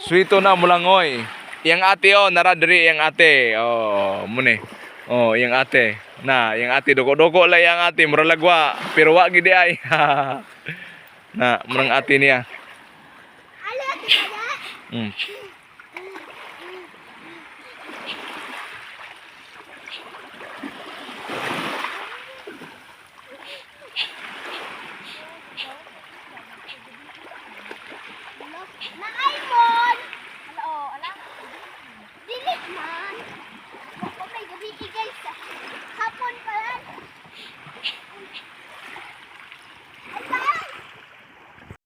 Sweeto na mulangoy. Iyang ate oh, nara diri iyang ate. Oh, mune. Oh, iyang ate. Na, iyang ate doko-doko la iyang ate, mura lagwa, pero wa gid ay. Na, murang ate niya.